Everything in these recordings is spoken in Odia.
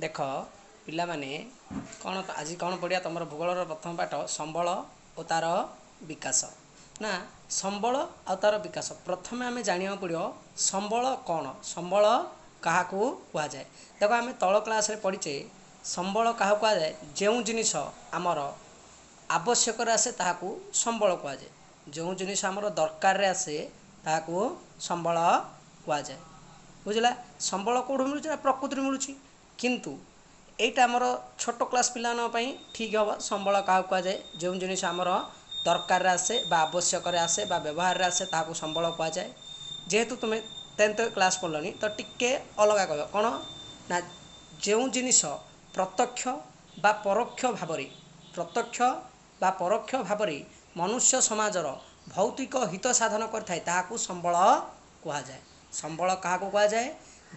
ଦେଖ ପିଲାମାନେ, କ'ଣ ଆଜି କ'ଣ ପଢ଼ିବା? ତୁମର ଭୂଗୋଳର ପ୍ରଥମ ପାଠ ସମ୍ବଳ ଓ ତା'ର ବିକାଶ। ନା, ସମ୍ବଳ ଆଉ ତା'ର ବିକାଶ। ପ୍ରଥମେ ଆମେ ଜାଣିବାକୁ ପଡ଼ିବ ସମ୍ବଳ କ'ଣ, ସମ୍ବଳ କାହାକୁ କୁହାଯାଏ। ଦେଖ, ଆମେ ତଳ କ୍ଲାସ୍ରେ ପଢ଼ିଛେ ସମ୍ବଳ କାହାକୁ କୁହାଯାଏ। ଯେଉଁ ଜିନିଷ ଆମର ଆବଶ୍ୟକରେ ଆସେ ତାହାକୁ ସମ୍ବଳ କୁହାଯାଏ। ଯେଉଁ ଜିନିଷ ଆମର ଦରକାରରେ ଆସେ ତାହାକୁ ସମ୍ବଳ କୁହାଯାଏ। ବୁଝିଲା? ସମ୍ବଳ କେଉଁଠୁ ମିଳୁଛି ନା ପ୍ରକୃତିରୁ ମିଳୁଛି। କିନ୍ତୁ ଏଇଟା ଆମର ଛୋଟ କ୍ଲାସ୍ ପିଲାମାନଙ୍କ ପାଇଁ ଠିକ୍ ହେବ। ସମ୍ବଳ କାହାକୁ କୁହାଯାଏ? ଯେଉଁ ଜିନିଷ ଆମର ଦରକାରରେ ଆସେ ବା ଆବଶ୍ୟକରେ ଆସେ ବା ବ୍ୟବହାରରେ ଆସେ ତାହାକୁ ସମ୍ବଳ କୁହାଯାଏ। ଯେହେତୁ ତୁମେ ଟେନ୍ଥ କ୍ଲାସ୍ ପଢ଼ିଲଣି, ତ ଟିକେ ଅଲଗା କହିବ। କ'ଣ ନା ଯେଉଁ ଜିନିଷ ପ୍ରତ୍ୟକ୍ଷ ବା ପରୋକ୍ଷ ଭାବରେ, ପ୍ରତ୍ୟକ୍ଷ ବା ପରୋକ୍ଷ ଭାବରେ ମନୁଷ୍ୟ ସମାଜର ଭୌତିକ ହିତ ସାଧନ କରିଥାଏ ତାହାକୁ ସମ୍ବଳ କୁହାଯାଏ। ସମ୍ବଳ କାହାକୁ କୁହାଯାଏ?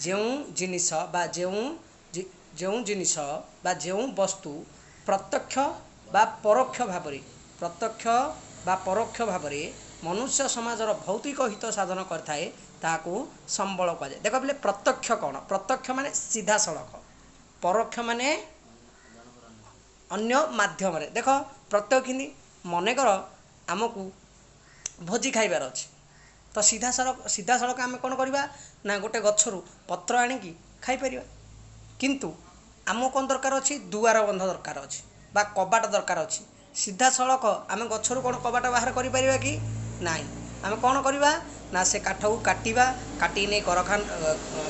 ଯେଉଁ ଜିନିଷ ବା ଯେଉଁ ଜିନିଷ ବା ଯେଉଁ ବସ୍ତୁ ପ୍ରତ୍ୟକ୍ଷ ବା ପରୋକ୍ଷ ଭାବରେ, ପ୍ରତ୍ୟକ୍ଷ ବା ପରୋକ୍ଷ ଭାବରେ ମନୁଷ୍ୟ ସମାଜର ଭୌତିକ ହିତ ସାଧନ କରିଥାଏ ତାହାକୁ ସମ୍ବଳ କୁହାଯାଏ। ଦେଖ ପିଲେ, ପ୍ରତ୍ୟକ୍ଷ କ'ଣ? ପ୍ରତ୍ୟକ୍ଷ ମାନେ ସିଧାସଳଖ, ପରୋକ୍ଷ ମାନେ ଅନ୍ୟ ମାଧ୍ୟମରେ। ଦେଖ, ପ୍ରତ୍ୟକ୍ଷ ମନେକର ଆମକୁ ଭୋଜି ଖାଇବାର ଅଛି, ତ ସିଧାସଳଖ ଆମେ କ'ଣ କରିବା ନା ଗୋଟେ ଗଛରୁ ପତ୍ର ଆଣିକି ଖାଇପାରିବା। କିନ୍ତୁ ଆମକୁ କ'ଣ ଦରକାର ଅଛି? ଦୁଆର ବନ୍ଧ ଦରକାର ଅଛି ବା କବାଟ ଦରକାର ଅଛି। ସିଧାସଳଖ ଆମେ ଗଛରୁ କ'ଣ କବାଟ ବାହାର କରିପାରିବା କି? ନାହିଁ। ଆମେ କ'ଣ କରିବା ନା ସେ କାଠକୁ କାଟିବା, କାଟିକି ନେଇ କରଖାନା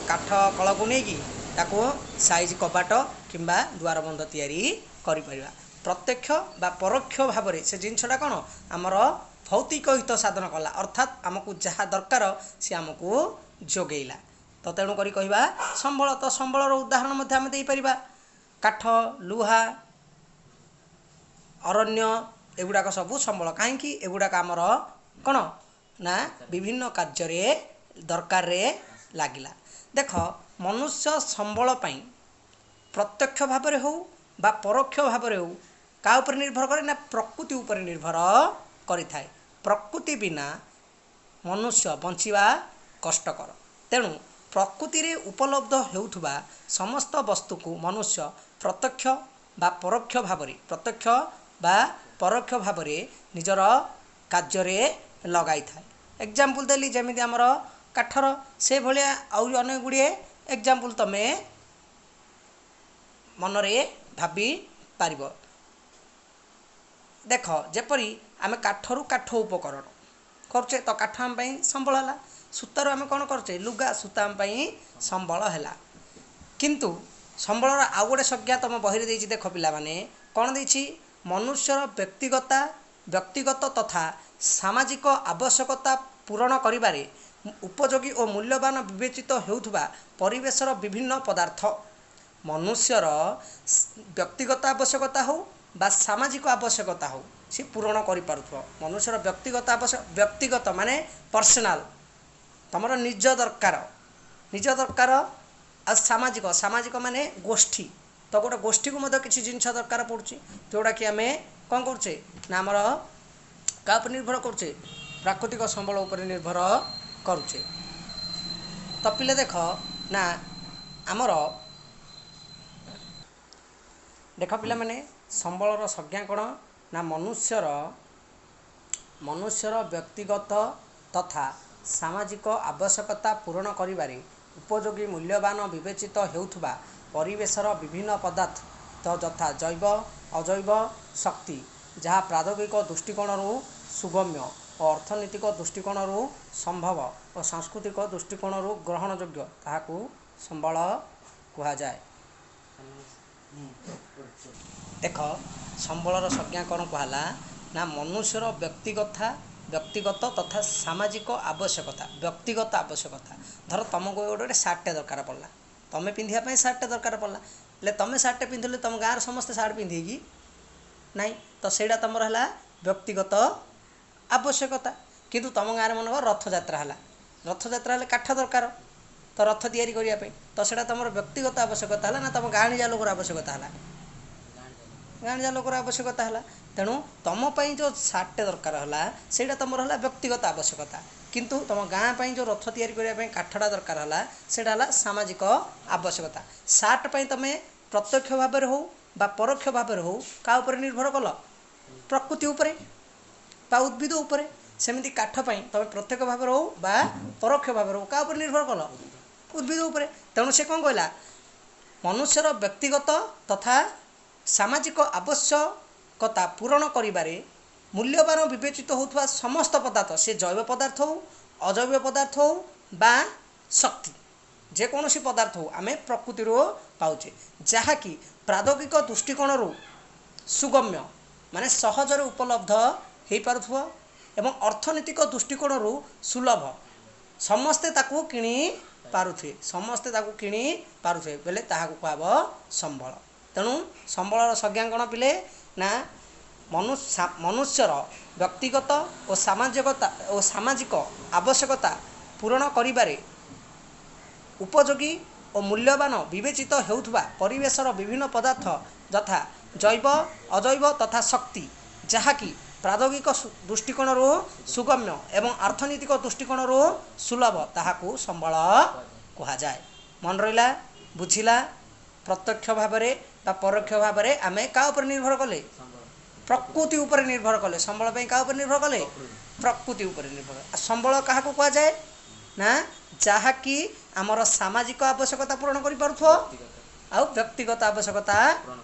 କାଠ କଳକୁ ନେଇକି ତାକୁ ସାଇଜ୍ କବାଟ କିମ୍ବା ଦୁଆର ବନ୍ଧ ତିଆରି କରିପାରିବା। ପ୍ରତ୍ୟକ୍ଷ ବା ପରୋକ୍ଷ ଭାବରେ ସେ ଜିନିଷଟା କ'ଣ ଆମର ଭୌତିକ ହିତ ସାଧନ କଲା, ଅର୍ଥାତ୍ ଆମକୁ ଯାହା ଦରକାର ସେ ଆମକୁ ଯୋଗେଇଲା। ତ ତେଣୁ କରି କହିବା ସମ୍ବଳ। ତ ସମ୍ବଳର ଉଦାହରଣ ମଧ୍ୟ ଆମେ ଦେଇପାରିବା, କାଠ, ଲୁହା, ଅରଣ୍ୟ, ଏଗୁଡ଼ାକ ସବୁ ସମ୍ବଳ। କାହିଁକି? ଏଗୁଡ଼ାକ ଆମର କ'ଣ ନା ବିଭିନ୍ନ କାର୍ଯ୍ୟରେ ଦରକାରରେ ଲାଗିଲା। ଦେଖ, ମନୁଷ୍ୟ ସମ୍ବଳ ପାଇଁ ପ୍ରତ୍ୟକ୍ଷ ଭାବରେ ହେଉ ବା ପରୋକ୍ଷ ଭାବରେ ହେଉ କାହା ଉପରେ ନିର୍ଭର କରେ ନା ପ୍ରକୃତି ଉପରେ ନିର୍ଭର କରିଥାଏ। ପ୍ରକୃତି ବିନା ମନୁଷ୍ୟ ବଞ୍ଚିବା କଷ୍ଟକର। ତେଣୁ ପ୍ରକୃତିରେ ଉପଲବ୍ଧ ହେଉଥିବା ସମସ୍ତ ବସ୍ତୁକୁ ମନୁଷ୍ୟ ପ୍ରତ୍ୟକ୍ଷ ବା ପରୋକ୍ଷ ଭାବରେ, ପ୍ରତ୍ୟକ୍ଷ ବା ପରୋକ୍ଷ ଭାବରେ ନିଜର କାର୍ଯ୍ୟରେ ଲଗାଇଥାଏ। ଏକ୍ଜାମ୍ପଲ୍ ଦେଲି ଯେମିତି ଆମର କାଠର, ସେଭଳିଆ ଆହୁରି ଅନେକ ଗୁଡ଼ିଏ ଏକ୍ଜାମ୍ପଲ୍ ତୁମେ ମନରେ ଭାବି ପାରିବ। ଦେଖ, ଯେପରି ଆମେ କାଠରୁ କାଠ ଉପକରଣ କରୁଛେ, ତ କାଠ ଆମ ପାଇଁ ସମ୍ବଳ ହେଲା। ସୂତାରୁ ଆମେ କ'ଣ କରୁଛେ? ଲୁଗା, ସୂତା ଆମ ପାଇଁ ସମ୍ବଳ ହେଲା। କିନ୍ତୁ ସମ୍ବଳର ଆଉ ଗୋଟେ ସଂଜ୍ଞା ତୁମ ବହିରେ ଦେଇଛି। ଦେଖ ପିଲାମାନେ, କ'ଣ ଦେଇଛି? ମନୁଷ୍ୟର ବ୍ୟକ୍ତିଗତ ତଥା ସାମାଜିକ ଆବଶ୍ୟକତା ପୂରଣ କରିବାରେ ଉପଯୋଗୀ ଓ ମୂଲ୍ୟବାନ ବିବେଚିତ ହେଉଥିବା ପରିବେଶର ବିଭିନ୍ନ ପଦାର୍ଥ। ମନୁଷ୍ୟର ବ୍ୟକ୍ତିଗତ ଆବଶ୍ୟକତା ହେଉ ବା ସାମାଜିକ ଆବଶ୍ୟକତା ହେଉ ସେ ପୂରଣ କରିପାରୁଥିବ। ମନୁଷ୍ୟର ବ୍ୟକ୍ତିଗତ ଆବଶ୍ୟକ, ବ୍ୟକ୍ତିଗତ ମାନେ ପର୍ସନାଲ, ତୁମର ନିଜ ଦରକାର, ନିଜ ଦରକାର। ଆଉ ସାମାଜିକ, ସାମାଜିକ ମାନେ ଗୋଷ୍ଠୀ। ତ ଗୋଟେ ଗୋଷ୍ଠୀକୁ ମଧ୍ୟ କିଛି ଜିନିଷ ଦରକାର ପଡ଼ୁଛି, ଯେଉଁଟାକି ଆମେ କ'ଣ କରୁଛେ ନା ଆମର କାହା ଉପରେ ନିର୍ଭର କରୁଛେ? ପ୍ରାକୃତିକ ସମ୍ବଳ ଉପରେ ନିର୍ଭର କରୁଛେ। ତ ପିଲେ ଦେଖ ନା ଆମର, ଦେଖ ପିଲାମାନେ, ସମ୍ବଳର ସଂଜ୍ଞା କ'ଣ ନା ମନୁଷ୍ୟର ବ୍ୟକ୍ତିଗତ ତଥା ସାମାଜିକ ଆବଶ୍ୟକତା ପୂରଣ କରିବାରେ ଉପଯୋଗୀ ମୂଲ୍ୟବାନ ବିବେଚିତ ହେଉଥିବା ପରିବେଶର ବିଭିନ୍ନ ପଦାର୍ଥ ଯଥା ଜୈବ ଅଜୈବ ଶକ୍ତି, ଯାହା ପ୍ରାଯୋଗିକ ଦୃଷ୍ଟିକୋଣରୁ ସୁଗମ୍ୟ ଓ ଅର୍ଥନୈତିକ ଦୃଷ୍ଟିକୋଣରୁ ସମ୍ଭବ ଓ ସାଂସ୍କୃତିକ ଦୃଷ୍ଟିକୋଣରୁ ଗ୍ରହଣଯୋଗ୍ୟ ତାହାକୁ ସମ୍ବଳ କୁହାଯାଏ। ଦେଖ, ସମ୍ବଳର ସଂଜ୍ଞା କ'ଣ କୁହାହେଲା ନା ମନୁଷ୍ୟର ବ୍ୟକ୍ତିଗତ ତଥା ସାମାଜିକ ଆବଶ୍ୟକତା, ବ୍ୟକ୍ତିଗତ ଆବଶ୍ୟକତା। ଧର ତୁମକୁ ଗୋଟେ ସାର୍ଟଟେ ଦରକାର ପଡ଼ିଲା, ତୁମେ ପିନ୍ଧିବା ପାଇଁ ସାର୍ଟଟେ ଦରକାର ପଡ଼ିଲା। ହେଲେ ତୁମେ ସାର୍ଟଟେ ପିନ୍ଧିଲେ ତୁମ ଗାଁର ସମସ୍ତେ ସାର୍ଟ ପିନ୍ଧିବେ କି ନାଇଁ? ତ ସେଇଟା ତୁମର ହେଲା ବ୍ୟକ୍ତିଗତ ଆବଶ୍ୟକତା। କିନ୍ତୁ ତୁମ ଗାଁରେ ମନେକର ରଥଯାତ୍ରା ହେଲା, ରଥଯାତ୍ରା ହେଲେ କାଠ ଦରକାର ତ ରଥ ତିଆରି କରିବା ପାଇଁ, ତ ସେଇଟା ତୁମର ବ୍ୟକ୍ତିଗତ ଆବଶ୍ୟକତା ହେଲା ନା ତୁମ ଗାଁଣିଯା ଲୋକର ଆବଶ୍ୟକତା ହେଲା? ଗାଁଣିଯା ଲୋକର ଆବଶ୍ୟକତା ହେଲା। ତେଣୁ ତୁମ ପାଇଁ ଯେଉଁ ସାର୍ଟଟେ ଦରକାର ହେଲା ସେଇଟା ତୁମର ହେଲା ବ୍ୟକ୍ତିଗତ ଆବଶ୍ୟକତା। କିନ୍ତୁ ତୁମ ଗାଁ ପାଇଁ ଯେଉଁ ରଥ ତିଆରି କରିବା ପାଇଁ କାଠଟା ଦରକାର ହେଲା ସେଇଟା ହେଲା ସାମାଜିକ ଆବଶ୍ୟକତା। ସାର୍ଟ ପାଇଁ ତୁମେ ପ୍ରତ୍ୟକ୍ଷ ଭାବରେ ହେଉ ବା ପରୋକ୍ଷ ଭାବରେ ହେଉ କାହା ଉପରେ ନିର୍ଭର କଲ? ପ୍ରକୃତି ଉପରେ ବା ଉଦ୍ଭିଦ ଉପରେ। ସେମିତି କାଠ ପାଇଁ ତୁମେ ପ୍ରତ୍ୟକ୍ଷ ଭାବରେ ହେଉ ବା ପରୋକ୍ଷ ଭାବରେ ହେଉ କାହା ଉପରେ ନିର୍ଭର କଲ? ଉଦ୍ଭିଦ ଉପରେ। ତେଣୁ ସେ କ'ଣ କହିଲା? ମନୁଷ୍ୟର ବ୍ୟକ୍ତିଗତ ତଥା ସାମାଜିକ ଆବଶ୍ୟକତା ପୂରଣ କରିବାରେ ମୂଲ୍ୟବାନ ବିବେଚିତ ହେଉଥିବା ସମସ୍ତ ପଦାର୍ଥ, ସେ ଜୈବ ପଦାର୍ଥ ହେଉ, ଅଜୈବ ପଦାର୍ଥ ହେଉ ବା ଶକ୍ତି, ଯେକୌଣସି ପଦାର୍ଥ ହେଉ, ଆମେ ପ୍ରକୃତିରୁ ପାଉଛେ, ଯାହାକି ପ୍ରାଦ୍ୟୋଗିକ ଦୃଷ୍ଟିକୋଣରୁ ସୁଗମ୍ୟ, ମାନେ ସହଜରେ ଉପଲବ୍ଧ ହୋଇପାରୁଥିବ, ଏବଂ ଅର୍ଥନୈତିକ ଦୃଷ୍ଟିକୋଣରୁ ସୁଲଭ, ସମସ୍ତେ ତାକୁ କିଣି ପାରୁଥିବେ, ସମସ୍ତେ ତାକୁ କିଣି ପାରୁଥିବେ ବେଲେ ତାହାକୁ କୁହାହେବ ସମ୍ବଳ। ତେଣୁ ସମ୍ବଳର ସଂଜ୍ଞା କ'ଣ ପିଲେ? ନା ମନୁଷ୍ୟର ବ୍ୟକ୍ତିଗତ ଓ ସାମାଜିକ ଆବଶ୍ୟକତା ପୂରଣ କରିବାରେ ଉପଯୋଗୀ ଓ ମୂଲ୍ୟବାନ ବିବେଚିତ ହେଉଥିବା ପରିବେଶର ବିଭିନ୍ନ ପଦାର୍ଥ ଯଥା ଜୈବ, ଅଜୈବ ତଥା ଶକ୍ତି, ଯାହାକି ପ୍ରାଦ୍ୟୋଗିକ ଦୃଷ୍ଟିକୋଣରୁ ସୁଗମ୍ୟ ଏବଂ ଅର୍ଥନୈତିକ ଦୃଷ୍ଟିକୋଣରୁ ସୁଲଭ, ତାହାକୁ ସମ୍ବଳ କୁହାଯାଏ। ମନେ ରହିଲା? ବୁଝିଲା? ପ୍ରତ୍ୟକ୍ଷ ଭାବରେ ବା ପରୋକ୍ଷ ଭାବରେ ଆମେ କାହା ଉପରେ ନିର୍ଭର କଲେ? ପ୍ରକୃତି ଉପରେ ନିର୍ଭର କଲେ। ସମ୍ବଳ ପାଇଁ କାହା ଉପରେ ନିର୍ଭର କଲେ? ପ୍ରକୃତି ଉପରେ ନିର୍ଭର। ସମ୍ବଳ କାହାକୁ କୁହାଯାଏ? ନା ଯାହାକି ଆମର ସାମାଜିକ ଆବଶ୍ୟକତା ପୂରଣ କରିପାରୁଥିବ ଆଉ ବ୍ୟକ୍ତିଗତ ଆବଶ୍ୟକତା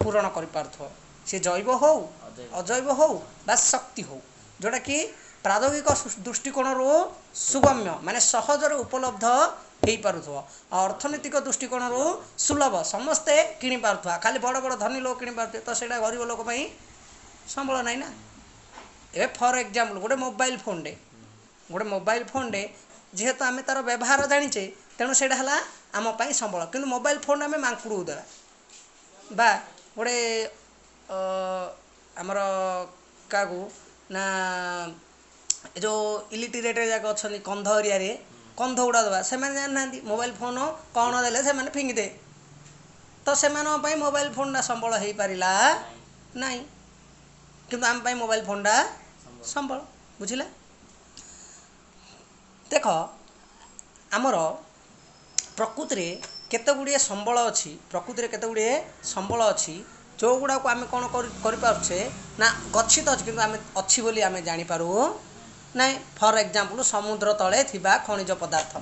ପୂରଣ କରିପାରୁଥିବ, ସେ ଜୈବ ହେଉ, ଅଜୈବ ହେଉ ବା ଶକ୍ତି ହେଉ, ଯେଉଁଟାକି ପ୍ରାଦ୍ୟୋଗିକ ଦୃଷ୍ଟିକୋଣରୁ ସୁଗମ୍ୟ, ମାନେ ସହଜରେ ଉପଲବ୍ଧ ହେଇପାରୁଥିବ, ଆଉ ଅର୍ଥନୈତିକ ଦୃଷ୍ଟିକୋଣରୁ ସୁଲଭ, ସମସ୍ତେ କିଣିପାରୁଥିବା। ଖାଲି ବଡ଼ ବଡ଼ ଧନୀ ଲୋକ କିଣିପାରୁଥିବେ ତ ସେଇଟା ଗରିବ ଲୋକ ପାଇଁ ସମ୍ବଳ ନାହିଁ ନା। ଏବେ ଫର୍ ଏକ୍ଜାମ୍ପଲ୍ ଗୋଟେ ମୋବାଇଲ ଫୋନ୍ଟେ, ଗୋଟେ ମୋବାଇଲ ଫୋନ୍ଟେ ଯେହେତୁ ଆମେ ତା'ର ବ୍ୟବହାର ଜାଣିଛେ, ତେଣୁ ସେଇଟା ହେଲା ଆମ ପାଇଁ ସମ୍ବଳ। କିନ୍ତୁ ମୋବାଇଲ ଫୋନ୍ ଆମେ ମାଙ୍କଡ଼କୁ ଦେବା ବା ଗୋଟେ ଆମର କାହାକୁ ନା ଏ ଯେଉଁ ଇଲିଟରେଟ୍ ଯାକ ଅଛନ୍ତି କନ୍ଧ ଏରିଆରେ, କନ୍ଧ ଗୁଡ଼ା ଦେବା, ସେମାନେ ଜାଣିନାହାନ୍ତି ମୋବାଇଲ ଫୋନ୍ କ'ଣ, ଦେଲେ ସେମାନେ ଫିଙ୍ଗିଦେବେ। ତ ସେମାନଙ୍କ ପାଇଁ ମୋବାଇଲ ଫୋନ୍ଟା ସମ୍ବଳ ହେଇପାରିଲା ନାହିଁ, କିନ୍ତୁ ଆମ ପାଇଁ ମୋବାଇଲ ଫୋନ୍ଟା ସମ୍ବଳ। ବୁଝିଲେ? ଦେଖ, ଆମର ପ୍ରକୃତିରେ କେତେ ଗୁଡ଼ିଏ ସମ୍ବଳ ଅଛି, ପ୍ରକୃତିରେ କେତେ ଗୁଡ଼ିଏ ସମ୍ବଳ ଅଛି ଯେଉଁଗୁଡ଼ାକୁ ଆମେ କ'ଣ କରିପାରୁଛେ ନା ଗଚ୍ଛିତ ଅଛି, କିନ୍ତୁ ଆମେ ଅଛି ବୋଲି ଆମେ ଜାଣିପାରୁ ନାହିଁ। ଫର୍ ଏକ୍ଜାମ୍ପଲ୍ ସମୁଦ୍ର ତଳେ ଥିବା ଖଣିଜ ପଦାର୍ଥ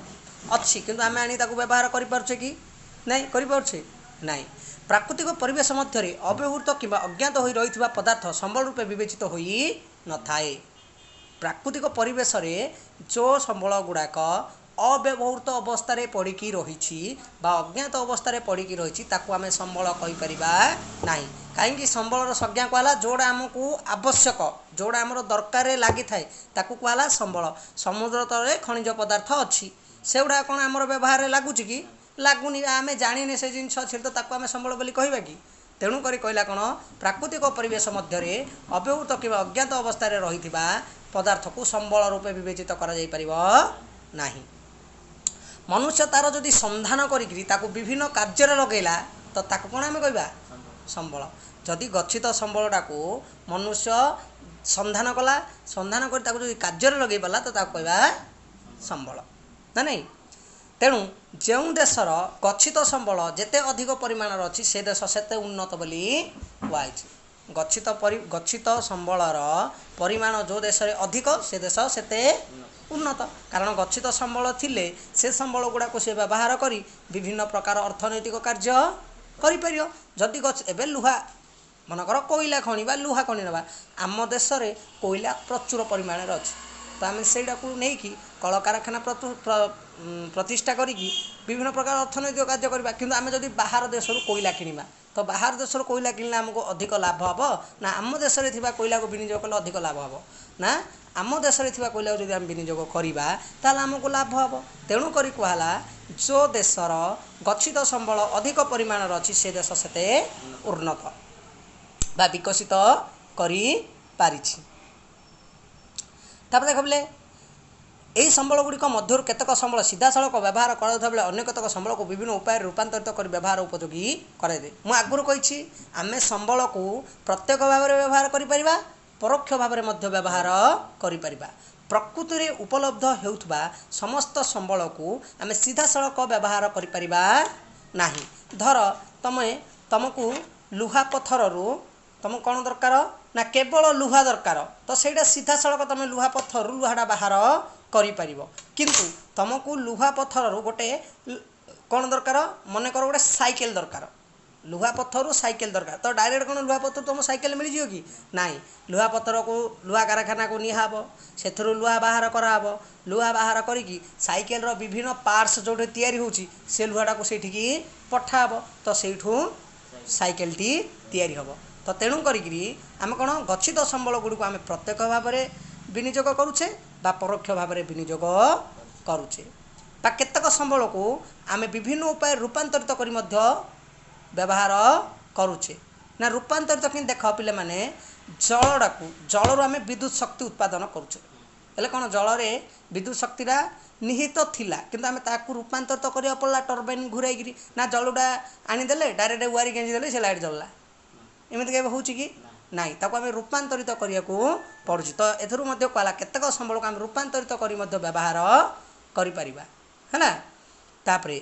ଅଛି, କିନ୍ତୁ ଆମେ ଆଣି ତାକୁ ବ୍ୟବହାର କରିପାରୁଛେ କି ନାଇଁ? କରିପାରୁଛେ ନାହିଁ। ପ୍ରାକୃତିକ ପରିବେଶ ମଧ୍ୟରେ ଅବ୍ୟବହୃତ କିମ୍ବା ଅଜ୍ଞାତ ହୋଇ ରହିଥିବା ପଦାର୍ଥ ସମ୍ବଳ ରୂପେ ବିବେଚିତ ହୋଇନଥାଏ। ପ୍ରାକୃତିକ ପରିବେଶରେ ଯେଉଁ ସମ୍ବଳ ଗୁଡ଼ାକ ଅବ୍ୟବହୃତ ଅବସ୍ଥାରେ ପଡ଼ିକି ରହିଛି ବା ଅଜ୍ଞାତ ଅବସ୍ଥାରେ ପଡ଼ିକି ରହିଛି, ତାକୁ ଆମେ ସମ୍ବଳ କହିପାରିବା ନାହିଁ। କାହିଁକି? ସମ୍ବଳର ସଂଜ୍ଞା କୁହାହେଲା ଯେଉଁଟା ଆମକୁ ଆବଶ୍ୟକ, ଯେଉଁଟା ଆମର ଦରକାରରେ ଲାଗିଥାଏ, ତାକୁ କୁହାହେଲା ସମ୍ବଳ। ସମୁଦ୍ର ତଳେ ଖଣିଜ ପଦାର୍ଥ ଅଛି, ସେଗୁଡ଼ା କ'ଣ ଆମର ବ୍ୟବହାରରେ ଲାଗୁଛି କି? ଲାଗୁନି। ଆମେ ଜାଣିନେ ସେ ଜିନିଷ ଅଛି, ତ ତାକୁ ଆମେ ସମ୍ବଳ ବୋଲି କହିବା କି? ତେଣୁକରି କହିଲା କ'ଣ, ପ୍ରାକୃତିକ ପରିବେଶ ମଧ୍ୟରେ ଅବ୍ୟବହୃତ କିମ୍ବା ଅଜ୍ଞାତ ଅବସ୍ଥାରେ ରହିଥିବା ପଦାର୍ଥକୁ ସମ୍ବଳ ରୂପେ ବିବେଚିତ କରାଯାଇପାରିବ ନାହିଁ। ମନୁଷ୍ୟ ତା'ର ଯଦି ସନ୍ଧାନ କରିକିରି ତାକୁ ବିଭିନ୍ନ କାର୍ଯ୍ୟରେ ଲଗେଇଲା, ତ ତାକୁ କ'ଣ ଆମେ କହିବା? ସମ୍ବଳ। ଯଦି ଗଚ୍ଛିତ ସମ୍ବଳଟାକୁ ମନୁଷ୍ୟ ସନ୍ଧାନ କଲା, ସନ୍ଧାନ କରି ତାକୁ ଯଦି କାର୍ଯ୍ୟରେ ଲଗେଇ ପାରିଲା, ତ ତାକୁ କହିବା ସମ୍ବଳ, ନା ନାଇଁ? ତେଣୁ ଯେଉଁ ଦେଶର ଗଚ୍ଛିତ ସମ୍ବଳ ଯେତେ ଅଧିକ ପରିମାଣର ଅଛି, ସେ ଦେଶ ସେତେ ଉନ୍ନତ ବୋଲି କୁହାଯାଇଛି। ଗଚ୍ଛିତ ସମ୍ବଳର ପରିମାଣ ଯେଉଁ ଦେଶରେ ଅଧିକ, ସେ ଦେଶ ସେତେ ଉନ୍ନତ। କାରଣ ଗଚ୍ଛିତ ସମ୍ବଳ ଥିଲେ ସେ ସମ୍ବଳ ଗୁଡ଼ାକୁ ସେ ବ୍ୟବହାର କରି ବିଭିନ୍ନ ପ୍ରକାର ଅର୍ଥନୈତିକ କାର୍ଯ୍ୟ କରିପାରିବ। ଯଦି ଏବେ ଲୁହା ମନେକର କୋଇଲା ଖଣି ବା ଲୁହା ଖଣି ନେବା, ଆମ ଦେଶରେ କୋଇଲା ପ୍ରଚୁର ପରିମାଣରେ ଅଛି, ତ ଆମେ ସେଇଟାକୁ ନେଇକି କଳକାରଖାନା ପ୍ରତିଷ୍ଠା କରିକି ବିଭିନ୍ନ ପ୍ରକାର ଅର୍ଥନୈତିକ କାର୍ଯ୍ୟ କରିବା। କିନ୍ତୁ ଆମେ ଯଦି ବାହାର ଦେଶରୁ କୋଇଲା କିଣିବା, ତ ବାହାର ଦେଶରୁ କୋଇଲା କିଣିଲେ ଆମକୁ ଅଧିକ ଲାଭ ହେବ ନା ଆମ ଦେଶରେ ଥିବା କୋଇଲାକୁ ବିନିଯୋଗ କଲେ ଅଧିକ ଲାଭ ହେବ? ନା ଆମ ଦେଶରେ ଥିବା କୋଇଲାକୁ ଯଦି ଆମେ ବିନିଯୋଗ କରିବା ତାହେଲେ ଆମକୁ ଲାଭ ହେବ। ତେଣୁକରି କୁହାହେଲା ଯେଉଁ ଦେଶର ଗଚ୍ଛିତ ସମ୍ବଳ ଅଧିକ ପରିମାଣର ଅଛି, ସେ ଦେଶ ସେତେ ଉନ୍ନତ ବା ବିକଶିତ କରିପାରିଛି। ତାପରେ ଦେଖ ବୋଲେ, ଏହି ସମ୍ବଳ ଗୁଡ଼ିକ ମଧ୍ୟରୁ କେତେକ ସମ୍ବଳ ସିଧାସଳଖ ବ୍ୟବହାର କରାଯାଉଥିବା ବେଳେ ଅନ୍ୟ କେତେକ ସମ୍ବଳକୁ ବିଭିନ୍ନ ଉପାୟରେ ରୂପାନ୍ତରିତ କରି ବ୍ୟବହାର ଉପଯୋଗୀ କରାଯାଏ। ମୁଁ ଆଗରୁ କହିଛି, ଆମେ ସମ୍ବଳକୁ ପ୍ରତ୍ୟକ୍ଷ ଭାବରେ ବ୍ୟବହାର କରିପାରିବା, ପରୋକ୍ଷ ଭାବରେ ମଧ୍ୟ ବ୍ୟବହାର କରିପାରିବା। ପ୍ରକୃତିରେ ଉପଲବ୍ଧ ହେଉଥିବା ସମସ୍ତ ସମ୍ବଳକୁ ଆମେ ସିଧାସଳଖ ବ୍ୟବହାର କରିପାରିବା ନାହିଁ। ଧର ତମେ ତୁମକୁ ଲୁହା ପଥରରୁ ତୁମକୁ କ'ଣ ଦରକାର ନା କେବଳ ଲୁହା ଦରକାର, ତ ସେଇଟା ସିଧାସଳଖ ତୁମେ ଲୁହା ପଥରରୁ ଲୁହାଟା ବାହାର କରିପାରିବ। କିନ୍ତୁ ତୁମକୁ ଲୁହା ପଥରରୁ ଗୋଟେ କ'ଣ ଦରକାର, ମନେକର ଗୋଟେ ସାଇକେଲ ଦରକାର, ଲୁହା ପଥରରୁ ସାଇକେଲ ଦରକାର, ତ ଡାଇରେକ୍ଟ କ'ଣ ଲୁହା ପଥରରୁ ତୁମ ସାଇକେଲ ମିଳିଯିବ କି? ନାଇଁ। ଲୁହା ପଥରକୁ ଲୁହା କାରଖାନାକୁ ନିଆହେବ, ସେଥିରୁ ଲୁହା ବାହାର କରାହେବ, ଲୁହା ବାହାର କରିକି ସାଇକେଲର ବିଭିନ୍ନ ପାର୍ଟସ୍ ଯେଉଁଠି ତିଆରି ହେଉଛି ସେ ଲୁହାଟାକୁ ସେଇଠିକି ପଠାହେବ, ତ ସେଇଠୁ ସାଇକେଲଟି ତିଆରି ହେବ। ତ ତେଣୁ କରିକିରି ଆମେ କ'ଣ ଗଚ୍ଛିତ ସମ୍ବଳ ଗୁଡ଼ିକୁ ଆମେ ପ୍ରତ୍ୟକ୍ଷ ଭାବରେ ବିନିଯୋଗ କରୁଛେ ବା ପରୋକ୍ଷ ଭାବରେ ବିନିଯୋଗ କରୁଛେ, ବା କେତେକ ସମ୍ବଳକୁ ଆମେ ବିଭିନ୍ନ ଉପାୟରେ ରୂପାନ୍ତରିତ କରି ମଧ୍ୟ ବ୍ୟବହାର କରୁଛେ। ନା ରୂପାନ୍ତରିତ କେମିତି? ଦେଖ ପିଲାମାନେ, ଜଳଟାକୁ, ଜଳରୁ ଆମେ ବିଦ୍ୟୁତ ଶକ୍ତି ଉତ୍ପାଦନ କରୁଛେ। ହେଲେ କ'ଣ ଜଳରେ ବିଦ୍ୟୁତ ଶକ୍ତିଟା ନିହିତ ଥିଲା, କିନ୍ତୁ ଆମେ ତାକୁ ରୂପାନ୍ତରିତ କରିବାକୁ ପଡ଼ିଲା ଟର୍ବାଇନ୍ ଘୁରାଇକିରି। ନା ଜଳଟା ଆଣିଦେଲେ ଡାଇରେକ୍ଟ ୱାରି ଗେଞ୍ଜିଦେଲେ ସେ ଲାଇଟ୍ ଜଳିଲା, ଏମିତି କେବେ ହେଉଛି କି? ନାଇଁ, ତାକୁ ଆମେ ରୂପାନ୍ତରିତ କରିବାକୁ ପଡ଼ୁଛି। ତ ଏଥିରୁ ମଧ୍ୟ କୁହାଲା କେତେକ ସମ୍ବଳକୁ ଆମେ ରୂପାନ୍ତରିତ କରି ମଧ୍ୟ ବ୍ୟବହାର କରିପାରିବା, ହେଲା। ତାପରେ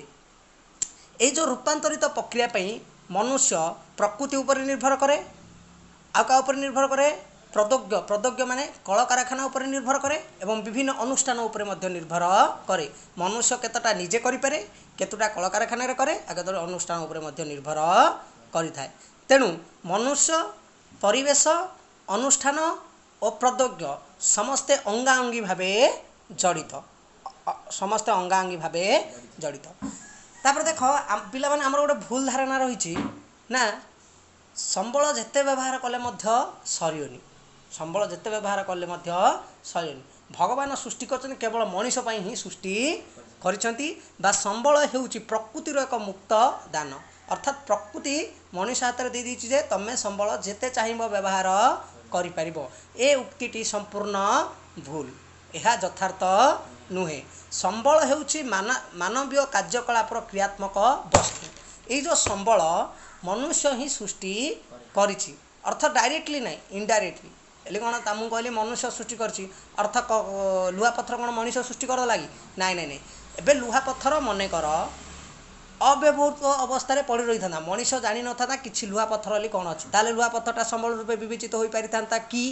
ଏଇ ଯେଉଁ ରୂପାନ୍ତରିତ ପ୍ରକ୍ରିୟା ପାଇଁ ମନୁଷ୍ୟ ପ୍ରକୃତି ଉପରେ ନିର୍ଭର କରେ, ଆଉ କାହା ଉପରେ ନିର୍ଭର କରେ? ପ୍ରଦୋଗ୍ୟ ମାନେ କଳକାରଖାନା ଉପରେ ନିର୍ଭର କରେ ଏବଂ ବିଭିନ୍ନ ଅନୁଷ୍ଠାନ ଉପରେ ମଧ୍ୟ ନିର୍ଭର କରେ। ମନୁଷ୍ୟ କେତେଟା ନିଜେ କରିପାରେ, କେତେଟା କଳକାରଖାନାରେ କରେ, ଆଉ କେତେଟା ଅନୁଷ୍ଠାନ ଉପରେ ମଧ୍ୟ ନିର୍ଭର କରିଥାଏ। ତେଣୁ ମନୁଷ୍ୟ, ପରିବେଶ, ଅନୁଷ୍ଠାନ ଓ ପ୍ରଦୋଗ୍ୟ ସମସ୍ତେ ଅଙ୍ଗାଅଙ୍ଗୀ ଭାବେ ଜଡ଼ିତ, ସମସ୍ତେ ଅଙ୍ଗାଅଙ୍ଗୀ ଭାବେ ଜଡ଼ିତ। ତାପରେ ଦେଖ ପିଲାମାନେ, ଆମର ଗୋଟେ ଭୁଲ ଧାରଣା ରହିଛି ନା ସମ୍ବଳ ଯେତେ ବ୍ୟବହାର କଲେ ମଧ୍ୟ ସରିବନି, ସମ୍ବଳ ଯେତେ ବ୍ୟବହାର କଲେ ମଧ୍ୟ ସରିବନି। ଭଗବାନ ସୃଷ୍ଟି କରିଛନ୍ତି କେବଳ ମଣିଷ ପାଇଁ ହିଁ ସୃଷ୍ଟି କରିଛନ୍ତି, ବା ସମ୍ବଳ ହେଉଛି ପ୍ରକୃତିର ଏକ ମୁକ୍ତ ଦାନ। ଅର୍ଥାତ୍ ପ୍ରକୃତି ମଣିଷ ହାତରେ ଦେଇଦେଇଛି ଯେ ତୁମେ ସମ୍ବଳ ଯେତେ ଚାହିଁବ ବ୍ୟବହାର କରିପାରିବ। ଏ ଉକ୍ତିଟି ସମ୍ପୂର୍ଣ୍ଣ ଭୁଲ, ଏହା ଯଥାର୍ଥ ନୁହେଁ। ସମ୍ବଳ ହେଉଛି ମାନବୀୟ କାର୍ଯ୍ୟକଳାପର କ୍ରିୟାତ୍ମକ ବସ୍ତୁ। ଏଇ ଯେଉଁ ସମ୍ବଳ ମନୁଷ୍ୟ ହିଁ ସୃଷ୍ଟି କରିଛି, ଅର୍ଥ ଡାଇରେକ୍ଟଲି ନାହିଁ, ଇନଡାଇରେକ୍ଟଲି। ହେଲେ କ'ଣ ତା ମୁଁ କହିଲି ମନୁଷ୍ୟ ସୃଷ୍ଟି କରିଛି, ଅର୍ଥ ଲୁହା ପଥର କ'ଣ ମଣିଷ ସୃଷ୍ଟି କରିଦେଲା କି? ନାଇଁ ନାଇଁ ନାଇଁ। ଏବେ ଲୁହା ପଥର ମନେକର ଅବ୍ୟବହୃତ ଅବସ୍ଥାରେ ପଡ଼ି ରହିଥାନ୍ତା, ମଣିଷ ଜାଣିନଥାନ୍ତା କିଛି ଲୁହା ପଥର ବୋଲି କ'ଣ ଅଛି, ତାହେଲେ ଲୁହା ପଥରଟା ସମ୍ବଳ ରୂପେ ବିବେଚିତ ହୋଇପାରିଥାନ୍ତା କି?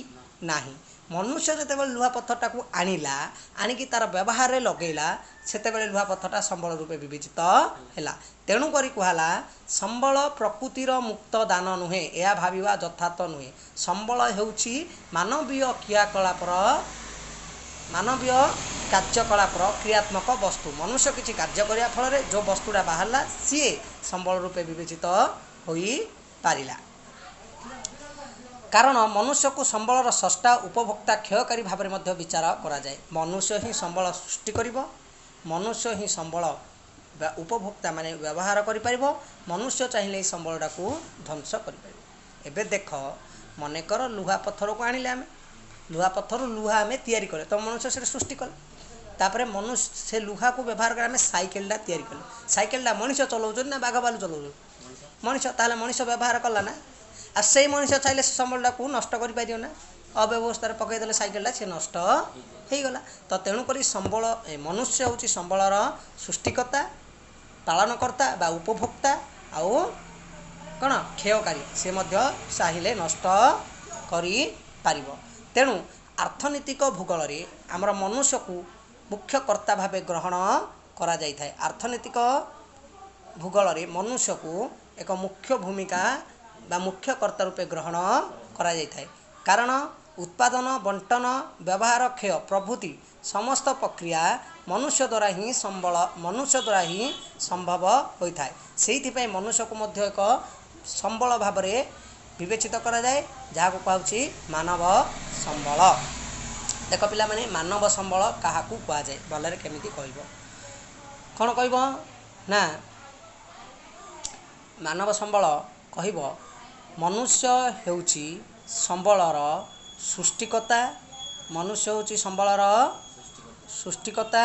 ନାହିଁ। ମନୁଷ୍ୟ ଯେତେବେଳେ ଲୁହା ପଥରଟାକୁ ଆଣିଲା, ଆଣିକି ତା'ର ବ୍ୟବହାରରେ ଲଗେଇଲା, ସେତେବେଳେ ଲୁହା ପଥରଟା ସମ୍ବଳ ରୂପେ ବିବେଚିତ ହେଲା। ତେଣୁକରି କୁହାଲା ସମ୍ବଳ ପ୍ରକୃତିର ମୁକ୍ତ ଦାନ ନୁହେଁ, ଏହା ଭାବିବା ଯଥାର୍ଥ ନୁହେଁ। ସମ୍ବଳ ହେଉଛି ମାନବୀୟ କ୍ରିୟାକଳାପର, ମାନବୀୟ କାର୍ଯ୍ୟକଳାପର କ୍ରିୟାତ୍ମକ ବସ୍ତୁ। ମନୁଷ୍ୟ କିଛି କାର୍ଯ୍ୟ କରିବା ଫଳରେ ଯେଉଁ ବସ୍ତୁଟା ବାହାରିଲା ସିଏ ସମ୍ବଳ ରୂପେ ବିବେଚିତ ହୋଇପାରିଲା। କାରଣ ମନୁଷ୍ୟକୁ ସମ୍ବଳର ସ୍ରଷ୍ଟା, ଉପଭୋକ୍ତା, କ୍ଷୟକାରୀ ଭାବରେ ମଧ୍ୟ ବିଚାର କରାଯାଏ। ମନୁଷ୍ୟ ହିଁ ସମ୍ବଳ ସୃଷ୍ଟି କରିବ, ମନୁଷ୍ୟ ହିଁ ସମ୍ବଳ ଉପଭୋକ୍ତା ମାନେ ବ୍ୟବହାର କରିପାରିବ, ମନୁଷ୍ୟ ଚାହିଁଲେ ଏହି ସମ୍ବଳଟାକୁ ଧ୍ୱଂସ କରିପାରିବ। ଏବେ ଦେଖ, ମନେକର ଲୁହା ପଥରକୁ ଆଣିଲେ ଆମେ, ଲୁହା ପଥରରୁ ଲୁହା ଆମେ ତିଆରି କଲେ, ତ ମନୁଷ୍ୟ ସେଟା ସୃଷ୍ଟି କଲେ। ତାପରେ ମନୁଷ୍ୟ ସେ ଲୁହାକୁ ବ୍ୟବହାର କରି ଆମେ ସାଇକେଲଟା ତିଆରି କଲେ। ସାଇକେଲଟା ମଣିଷ ଚଲାଉଛନ୍ତି ନା ବାଘ ଭାଲୁ ଚଲାଉଛନ୍ତି? ମଣିଷ। ତାହେଲେ ମଣିଷ ବ୍ୟବହାର କଲା ନା? ଆଉ ସେଇ ମଣିଷ ଚାହିଁଲେ ସେ ସମ୍ବଳଟାକୁ ନଷ୍ଟ କରିପାରିବ ନା? ଅବ୍ୟବସ୍ଥାରେ ପକାଇଦେଲେ ସାଇକେଲଟା, ସେ ନଷ୍ଟ ହେଇଗଲା। ତ ତେଣୁକରି ସମ୍ବଳ, ମନୁଷ୍ୟ ହେଉଛି ସମ୍ବଳର ସୃଷ୍ଟିକର୍ତ୍ତା, ପାଳନକର୍ତ୍ତା ବା ଉପଭୋକ୍ତା, ଆଉ କ'ଣ କ୍ଷୟକାରୀ, ସେ ମଧ୍ୟ ଚାହିଁଲେ ନଷ୍ଟ କରିପାରିବ। ତେଣୁ ଅର୍ଥନୈତିକ ଭୂଗୋଳରେ ଆମର ମନୁଷ୍ୟକୁ ମୁଖ୍ୟ କର୍ତ୍ତା ଭାବେ ଗ୍ରହଣ କରାଯାଇଥାଏ। ଅର୍ଥନୈତିକ ଭୂଗୋଳରେ ମନୁଷ୍ୟକୁ ଏକ ମୁଖ୍ୟ ଭୂମିକା ବା ମୁଖ୍ୟ କର୍ତ୍ତା ରୂପେ ଗ୍ରହଣ କରାଯାଇଥାଏ। କାରଣ ଉତ୍ପାଦନ, ବଣ୍ଟନ, ବ୍ୟବହାର, କ୍ଷୟ ପ୍ରଭୃତି ସମସ୍ତ ପ୍ରକ୍ରିୟା ମନୁଷ୍ୟ ଦ୍ୱାରା ହିଁ ସମ୍ବଳ, ମନୁଷ୍ୟ ଦ୍ୱାରା ହିଁ ସମ୍ଭବ ହୋଇଥାଏ। ସେଇଥିପାଇଁ ମନୁଷ୍ୟକୁ ମଧ୍ୟ ଏକ ସମ୍ବଳ ଭାବରେ ବିବେଚିତ କରାଯାଏ, ଯାହାକୁ କୁହାଯାଉଛି ମାନବ ସମ୍ବଳ। ଦେଖ ପିଲାମାନେ, ମାନବ ସମ୍ବଳ କାହାକୁ କୁହାଯାଏ ଭଲରେ କେମିତି କହିବ? କ'ଣ କହିବ ନା ମାନବ ସମ୍ବଳ କହିବ, ମନୁଷ୍ୟ ହେଉଛି ସମ୍ବଳର ସୃଷ୍ଟିକର୍ତ୍ତା, ମନୁଷ୍ୟ ହେଉଛି ସମ୍ବଳର ସୃଷ୍ଟିକର୍ତ୍ତା,